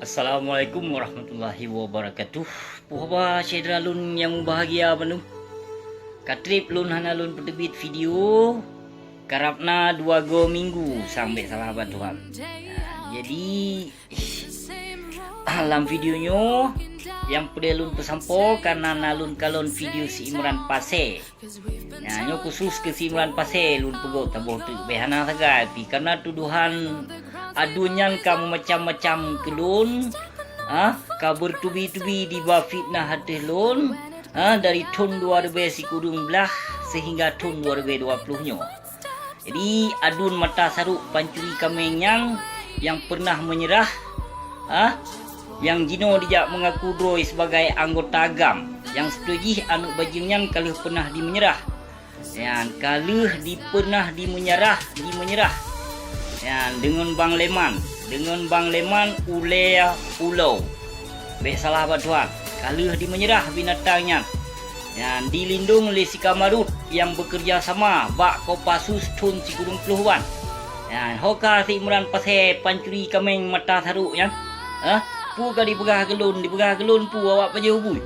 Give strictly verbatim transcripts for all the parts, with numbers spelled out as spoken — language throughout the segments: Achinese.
Assalamualaikum warahmatullahi wabarakatuh. Puhaba syedara lôn nyang mubahgia bandum. Ka treb lôn hana lôn peuteubiet video, karab na dua go minggu sang bék salah bak Tuhan. Nah, jadi, lam video nyoe nyang peudeh lôn peusampoe kareuna na lôn kalon video si Imran Pasé. Nyan, nyoe khusus keu si Imran Pasé lôn peugot saboh teuk, bék hana sagai pih, kareuna tudohan aduen nyan ka meumacam-macam keu lôn, ah, ka beutubi-tubi diba fitnah ateueh lôn, ah, dari thon dua ribèe sikureueng blaih seuhingga thon dua ribèe dua ploh nyoe. Jadi, aduen mata sarok pancuri kaméng nyan nyang peureunah meunyeurah, ah, nyang jinoe dijak meungaku droe sibagai anggota GAM, nyang siploh jih aneuk bajeueng nyan ka lheueh peureunah jimeunyeurah. Nyan, ka lheueh jipeunah jimeunyeurah, jimeunyeurah. Nyan, deungon Bang Leman, deungon Bang Leman ulèe ulo. Bék salah bak Tuhan, ka lheueh jimeunyeurah binatang nyan. Nyan, jilindong lé si Kamarut nyang beukeureuja sama bak Kopassus thon sikureueng ploh wan. Nyan, ho kah si Imran Pasé pancuri kaméng mata sarok nyan? Hah? Peue ka jipeugah keu lôn, jipeugah keu lôn peue awak pajoh bui?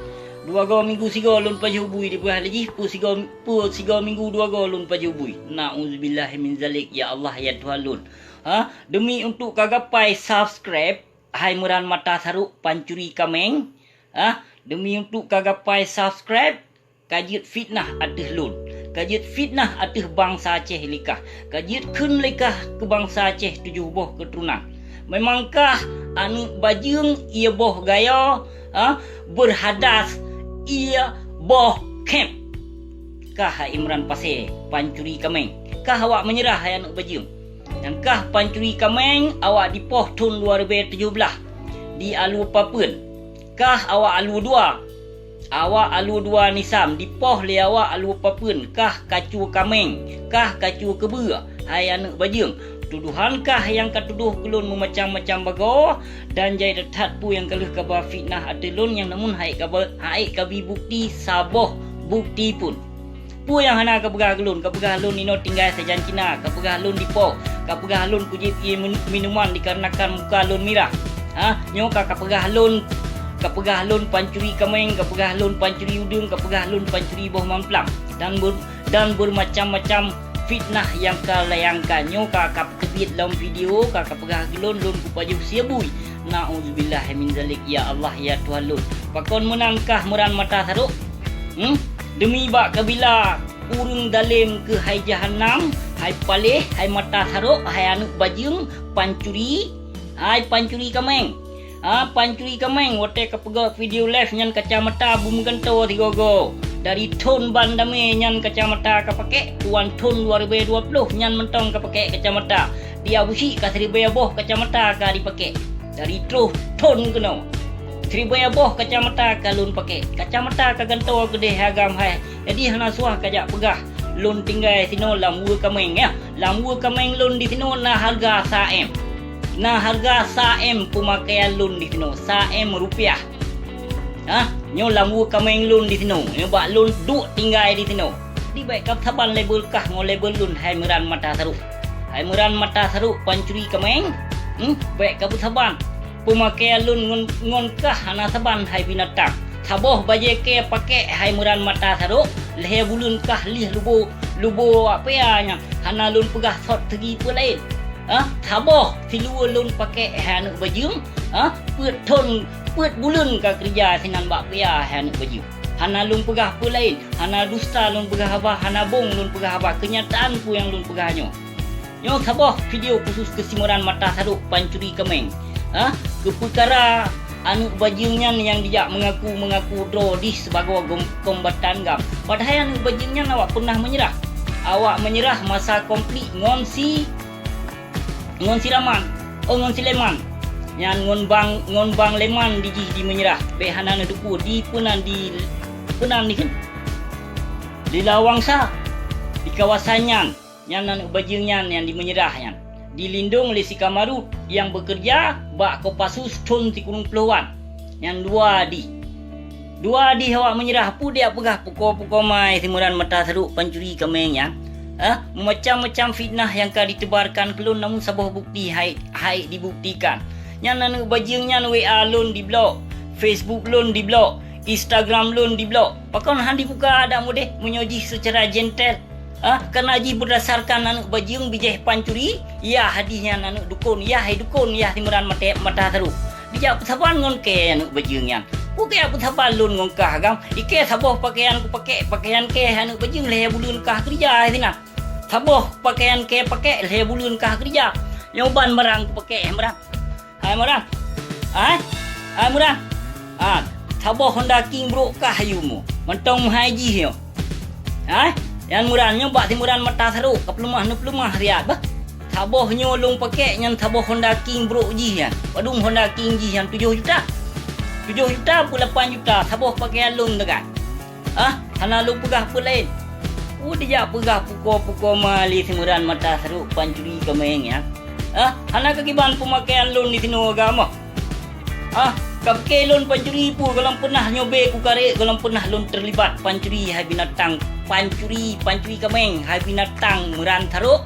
Dua go minggu sigoe lôn pajoh bui jipeugah lé jih, peue sigoe, peue sigoe minggu dua go lôn pajoh bui. Nauzubillahi min zalik, ya Allah, ya Tuhan lôn. Hah? Demi untuk ka gapai subscribe, hai Imran mata sarok pancuri kaméng, ah, demi untuk ka gapai subscribe, ka jeuet fitnah ateueh lôn, ka jeuet fitnah ateueh bansa Aceh lé kah, ka jeuet kheun lé kah keu bansa Aceh tujoh boh keuturonan. Memang kah aneuk bajeueng ie boh gayo, ah, beurhadas ie boh khép. Kah hai Imran Pasé pancuri kaméng, kah awak meunyeurah hai aneuk bajeueng. Nyan kah pancuri kaméng awak dipoh thon dua ribèe tujoh blaih di Alue Papeuen. Kah awak Alue Dua, awak Alue Dua Nisam dipoh lé awak Alue Papeuen, kah kacue kaméng, kah kacue keubeue, hai aneuk bajeueng. Tudohan kah nyang ka tudoh keu lôn meumacam-macam bagoe, dan jai that-that peue nyang ka lheueh kaba fitnah ateueh lôn nyan, namun hai kaba, hai kabi bukti saboh bukti pun. Peue nyang hana kapeugah keu lôn? Kapeugah lôn inoe tinggai sajan Cina, kapeugah lôn dipoh, kapeugah lôn kujieb ie min-, minuman dikarenakan muka lôn mirah. Ha, nyoe ka kapeugah lôn, kapeugah lôn pancuri kaméng, kapeugah lôn pancuri udeueng, kapeugah lôn pancuri boh mamplam, dan ber-, dan bermacam-macam fitnah nyang kalayangkan. Nyoe ka kapeuteubiet lom video, ka kapeugah keu lôn, lôn kupajoh sie bui. Nauzubillah min zalik, ya Allah, ya Tuhan lôn. Pakon meunan kah Imran mata sarok? Hmm? Demi bak kabila ureueng dalem keuh hai jahanam, hai paléh, hai mata sarok, hai aneuk bajeueng, pancuri, hai pancuri kaméng. Ha, pancuri kaméng, watèe kapeugah video live nyan kacamata beumeugantoe sigoe-goe. Dari thon ban damé nyan kacamata kapakék, tuan thon dua ribèe dua ploh nyan mantong kapakék kacamata. Di Abusyik ka siribèe boh kacamata ka jipakék. Dari troh thon keunoe. Siribèe boh kacamata ka lôn pakék. Kacamata ka gantoe keudéh agam hai. Jadi hana suah kajak peugah lôn tinggai sinoe lam weue kaméng, ya. Lam weue kaméng lôn disinoe na hareuga sa M. Na hareuga sa M peumakaian lôn disinoe, sa M rupiah. Hah? Nyoe lam weue kaméng lôn disinoe, nyoe bak lôn duek tinggai disinoe. Di bèk kapeusaban label kah ngon label lôn hai Imran mata sarok. Hai Imran mata sarok pancuri kaméng. Hmm? Bèk kapeusaban. Peumakaian lôn ngon, ngon kah hana saban hai binatang. Saboh bajèe kèe pakék hai Imran mata sarok, lhèe buleuen kah lieh lubo, lubo awak pia nyan hana lôn peugah sot seugi peue laén. Ha? Saboh siluweue lôn pakék hai aneuk bajeueng, ha? Peuet thon, peuet buleuen ka keureuja sinan bak pia hai aneuk bajeueng. Hana lôn peugah peue laén, hana dusta lôn peugah haba, hana bông lôn peugah haba, keunyataan peue nyang lôn peugah nyoe. Nyoe saboh video khusus keu si Imran mata sarok pancuri kaméng. Ha? Keu peukara aneuk bajeueng nyan nyang dijak meungaku-meungaku droe dih sibagoe gom-, kombatan GAM. Padahai aneuk bajeueng nyan awak peunah meunyeurah. Awak meunyeurah masa konflik ngon si, ngon si Raman, oh, ngon si Leman. Nyan ngon Bang, ngon Bang Leman dijih jimeunyeurah. Bèk hana neuteupeue di peunan di, peunan di, di Lawangsa, di kawasan nyan. Nyan aneuk bajeueng nyan nyang jimeunyeurah nyan. Jilindong lé si Kamarut nyang beukeureuja bak Kopassus thon sikureueng ploh wan. Nyan dua di. Dua di awak meunyeurah, peue dijak peugah pukoe-pukoe mai si Imran mata sarok pancuri kaméng nyan? Hah? Meumacam-macam fitnah nyang ka jiteubarkan keu lôn, namun saboh bukti hai, hai jibuktikan. Nyan aneuëk bajeueng nyan W A lôn diblok, Facebook lôn diblok, Instagram lôn diblok. Pakon han dibuka adak mudeh meunyoe jih seucara gentle? Ah, karena jih beudasarkan aneuëk bajeueng bijéh pancuri, yah hadih nyan aneuëk dukon, yah hai dukon, yah simeuran maté mata saru. Dijak peusaban ngon kée aneuëk bajeueng nyan. Peue kajak peusaban lôn ngon kah agam? Ikée saboh pakaian kupakék, pakaian kée aneuëk bajeueng lhée buleuen kah keurija sinan. Saboh pakaian kée pakék lhée buleuen kah keurija. Nyoe ban barang kupakék, hai Imran. Hai Imran. Hai. Hai Imran. Ah, saboh Honda King brok kah ayue mu. Mantong meuhai jih nyoe. Hai. Nyan Imran nyoe bak simeuran mata saru, ka peuleumah, neupeuleumah siat bah. Saboh nyoe lôn pakék nyan saboh Honda King brok jih nyan. Padum Honda King jih nyan tujoh juta. Tujoh juta peue lapan juta saboh pakaian lôn teuka. Ah, hana lôn peugah peue laén. Peue dijak peugah pukoe-pukoe ma lé simeuran mata saru pancuri kaméng nyan? Ah, hana kakiban peumakaian lôn disinoe agam? Ah, ka pike lôn pancuri peue gohlom peunah nyoe bé kukarek gohlom peunah lôn teulibat pancuri hai binatang, pancuri, pancuri kaméng hai binatang meuran saru?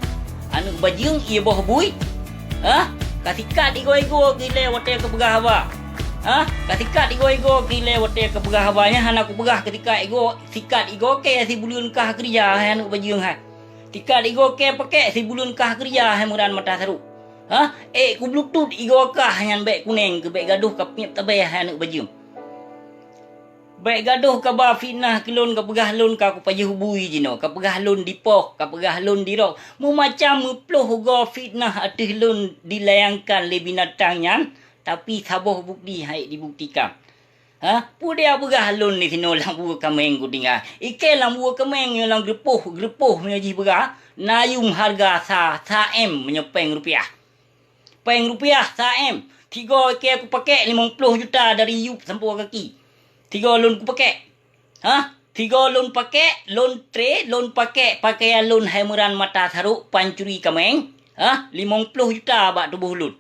Aneuëk bajeueng ié boh bui? Ah, kasikat igoe-igoe keu ilée watée kapeugah haba. Ah, kasikat igoe-igoe keu ilée watée kapeugah haba nyan hana kupeugah kasikat igoe, sikat igoe kée sibuleuen kah keurija hai aneuëk bajeueng hai. Sikat igoe kée pakék sibuleuen kah keurija hai meuran mata saru. Ah, ék kublutot igoe kah nyan bék kunéng keu bék gadôh ka piep tabée hai aneuëk bajeueng. Bék gadôh kaba fitnah keu lôn kapeugah lôn ka kupajoh bui jinoe, kapeugah lôn dipoh, kapeugah lôn dirok. Meumacam meuploh goe fitnah ateueh lôn dilayangkan lé binatang nyan, tapi saboh bukti hai dibuktikan. Ha? Peue dia peugah lôn disinoe lam bueu kaméng kutinggai? Ikée lam bueu kaméng nyoe lam geureupôh, geureupôh meunyoe jih peugah, na yum hareuga sa, sa M meunyoe péng rupiah. Péng rupiah sa M. Sigoe ikée kupakék limong ploh juta dari yup sampoe kaki. Sigoe lôn kupakék. Hah? Sigoe lôn pakék, lôn tré, lôn pakék pakaian lôn hai meuran mata sarok pancuri kaméng. Hah? Limong ploh juta bak tuboh lôn.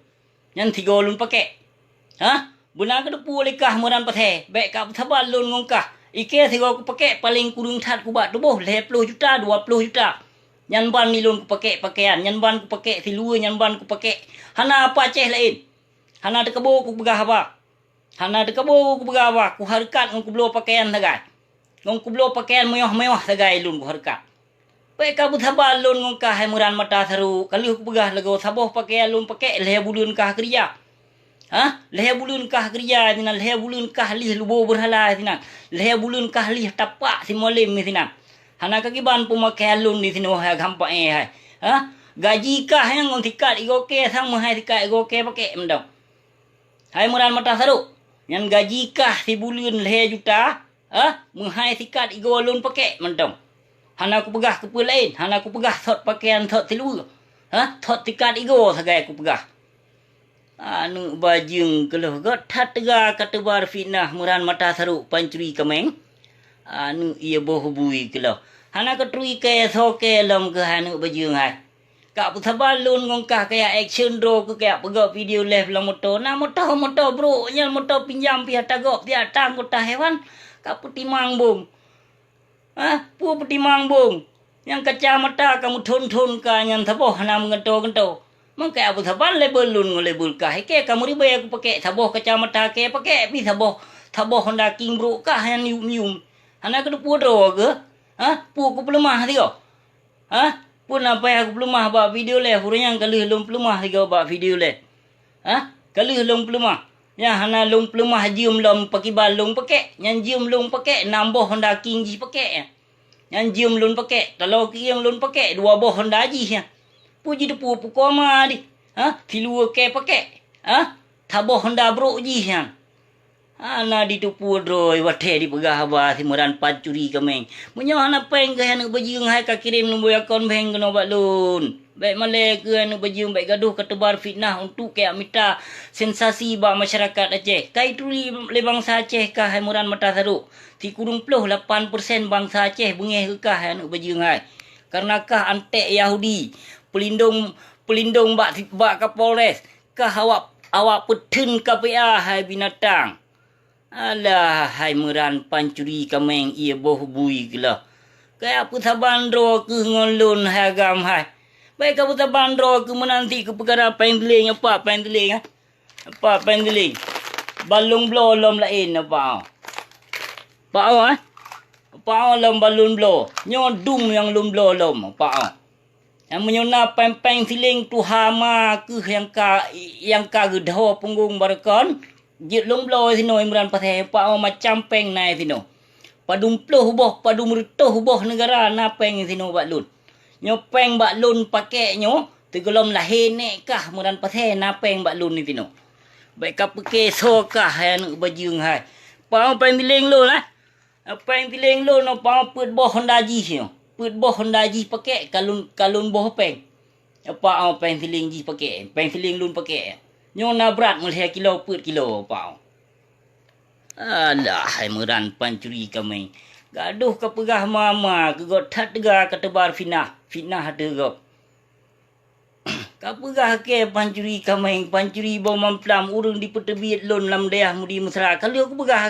Nyan sigoe lôn pakék. Hah? Beuna keuteupeu lé kah meuran pasé, bék ka peusaban lôn ngon kah. Ikée sigoe kupakék paléng kureueng that kubak tuboh lhée ploh juta, dua ploh juta. Nyan ban ni lôn kupakék pakaian, nyan ban kupakék siluweue, nyan ban kupakék. Hana apa céh laén. Hana teukaboe kupeugah haba. Hana teukaboe kupeugah haba, kuhareukat ngon kubloe pakaian sagai. Ngon kubloe pakaian meuyoh-meuyoh sagai lôn kuhareukat. Bék ka peusaban lôn ngon kah hai meuran mata sarok, ka lheueh kupeugah lagoe saboh pakaian lôn pakék lhée buleuen kah keurija. Hah? Lhée buleuen kah keurija sinan, lhée buleuen kah lih lubo beurhala sinan, lhée buleuen kah lih tapak simolem sinan. Hana kakiban peumakaian lôn disinoe hai gampang éh hai. Hah? Gaji kah nyang ngon sikat igoe kée sang meuhai sikat igoe kée pakék mantong. Hai meuran mata sarok, nyan gaji kah sibuleuen lhée juta, hah? Meuhai sikat igoe lôn pakék mantong. Hana kupeugah keupeue laén, hana kupeugah sot pakaian sot siluweue, hah? Sot sikat igoe sagai kupeugah. Aneuëk bajeueng keulôh, göt that teuga ka teubar fitnah meuran mata sarok pancuri kaméng. Aneuëk ié boh bui keulôh. Hana katuri kée soe kée lom keuh aneuëk bajeueng hai. Ka peusaban lôn ngon kah kajak action droe keuh kajak peugöt video live lam moto. Na moto-moto brok nyan moto pinjam pih ata gob, pih ata anggota hewan. Ka peutimang bông. Hah? Peue peutimang bông? Nyang kacamata ka meuthon-thon ka nyan saboh hana meugantoe-gantoe. Mangkai ka peusaban label lôn ngon label kah. Ikée ka meuribée kupakék saboh kacamata kée pakék pih saboh, saboh Honda King brok kah nyan yum-yum. Hana kateupeue droe keuh? Hah? Peue kupeuleumah sigoe? Hah? Peue na payah kupeuleumah bak video lé? Ureuëng nyang ka lheueh lôn peuleumah sigoe bak video lé. Hah? Ka lheueh lôn peuleumah. Nyang hana lôn peuleumah jeuem lom pakiban lôn pakék. Nyan jeuem lôn pakék, nam boh Honda King jih pakék nyan. Nyan jeuem lôn pakék, taloe keuieng lôn pakék, dua boh Honda jih nyan. Peue jiteupeue pukoe ma dih? Hah? Siluweue kée pakék? Hah? Saboh Honda brok jih nyan. Hana jiteupeue droe watée jipeugah haba si meuran pancuri kaméng. Meunyoe hana péng keuh aneuëk bajeueng hai ka kirém nombor akun bank keunoe bak lôn. Bék malée keuh aneuëk bajeueng, bék gadôh ka teubar fitnah untuk kajak mita sensasi bak masyarakat Aceh. Ka jituri lé bansa Aceh kah hai meuran mata sarok. Sikureueng ploh lapan persen bansa Aceh beungéh keu kah hai aneuëk bajeueng hai. Kareuna kah anték Yahudi, peulindong, peulindong bak, bak Kapolres, kah awak, awak peutheun K P A hai binatang. Alah hai meuran pancuri kaméng ié boh bui keulôh. Kajak peusaban droe keuh ngon lôn hai agam hai. Bék ka peusaban droe keuh meunan cit keu peukara péng teuléng nyoe pak péng teuléng nyoe. Apa péng siling? Ban lôn bloe lom laén apa? Apa, eh? Apa lom ban lôn bloe? Nyoe dum nyang lôn bloe lom, apa? Nyang meunyoe na péng-péng siling tuha ma kheueh nyang ka, nyang ka geudhoe punggong barokon, jeuet lôn bloe sinoe Imran Pasé, apa macam péng na sinoe. Padum ploh boh, padum reutôh boh neugara na péng sinoe bak lôn. Nyoe péng bak lôn pakèk nyoe, sigohlom lahé nèk kah Imran Pasé na péng bak lôn sinoe. Bèk ka peuké soe kah hai aneuk bajeueng hai. Pao péng siling lôn, eh? Péng siling lôn, pao peuet boh honda jih nyoe. Peuet boh honda jih pakèk ka lôn, ka lôn boh péng. Pao péng siling jih pakèk, péng siling lôn pakèk. Nyoe na brat meulhèe kilo peuet kilo, pao. Alah, hai Imran pancuri kaméng. Gadoh ka peugah ma-ma, keu gob that teuga ka teubar fitnah, fitnah ateueh gob. Ka peugah kèe pancuri kaméng, pancuri boh mamplam, ureueng jipeuteubiet lôn lam dayah Mudi Mesra. Ka lheueh kupeugah